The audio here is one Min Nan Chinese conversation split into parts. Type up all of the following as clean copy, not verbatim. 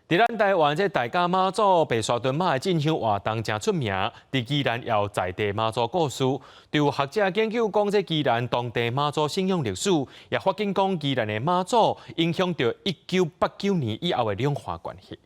佇咱台灣這大甲媽祖白沙屯媽的進香活動誠出名，佇宜蘭也有在地媽祖故事。就有學者研究講，這宜蘭當地媽祖信仰歷史，也發現講宜蘭的媽祖影響著1989年以後的兩岸關係。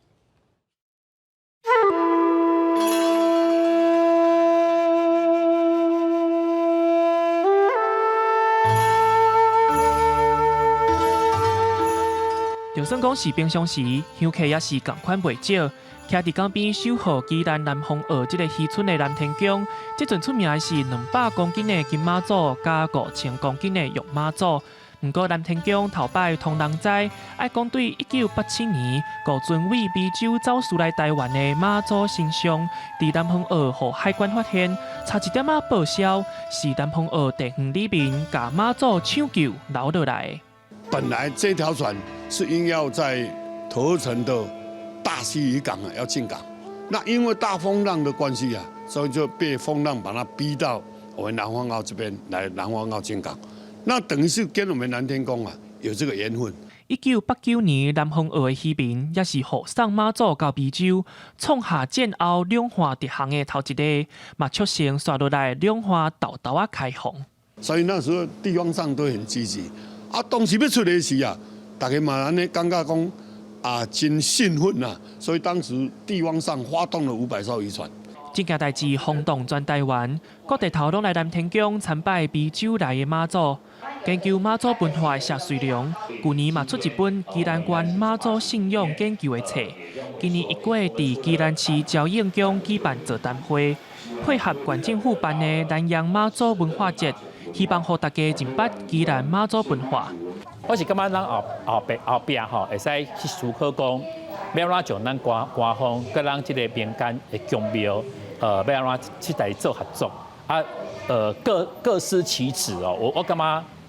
就算講是平常時，香客也是仝款袂少。徛佇江邊守護宜蘭南方澳這个漁村的南天宮，這陣出名的是200公斤的金媽祖佮5000公斤的玉媽祖。毋過南天宮頭擺予人知，愛講對1987年五尊為美洲走私來台灣的媽祖神像，佇南方澳予海關發現，差一點仔報銷，是南方澳地方里民共媽祖搶救留落來的。本來這條船是應要在頭城的大溪漁港啊，要進港，那因為大風浪的關係啊，所以就被風浪把它逼到我們南方澳這邊來，南方澳進港。那等於是跟我們南天宮啊有這個緣分。1989年，南方澳的漁民也是護送媽祖到美洲，創下戰後兩岸直航的頭一个，嘛促成紲落來兩岸沓沓仔開放。所以那時候地方上都很積極。啊，當時欲出來時啊，大家嘛按呢感覺講啊，真興奮啊，所以當時地方上發動了500艘漁船。這件代誌轟動全台灣，各地頭攏來南天宮參拜美洲來的媽祖。研究媽祖文化的謝瑞龍，舊年嘛出一本宜蘭縣媽祖信仰研究的冊。今年伊閣佇宜蘭市朝應宮舉辦座談會，配合縣政府辦的南洋媽祖文化節。希望予大家認捌宜蘭媽祖文化。我是感覺咱後後壁後壁吼，會使去思考講，欲按怎將咱官官方佮咱這個民間的宮廟，欲按怎去來做合作啊？各各司其職哦。我感覺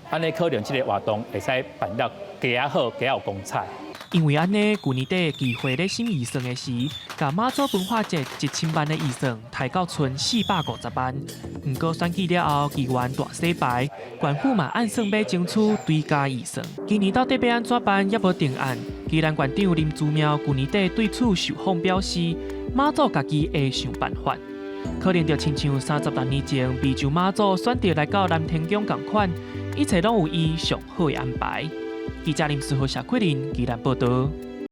按呢可能這個活動會使辦得更較好，更較有光彩。因為按呢，舊年底議會咧審預算的時，共媽祖文化節1000萬的預算提到賰450萬。毋過選舉了後，議員大洗牌，縣府嘛按算欲爭取追加預算。今年到底欲按怎辦，猶無定案。宜蘭縣長林姿妙舊年底對此受訪表示，媽祖家己會想辦法。可能就親像36年前美洲媽祖選擇來到南天宮仝款，一切攏有伊上好的安排。記者林思豪、謝桂林，宜蘭報導。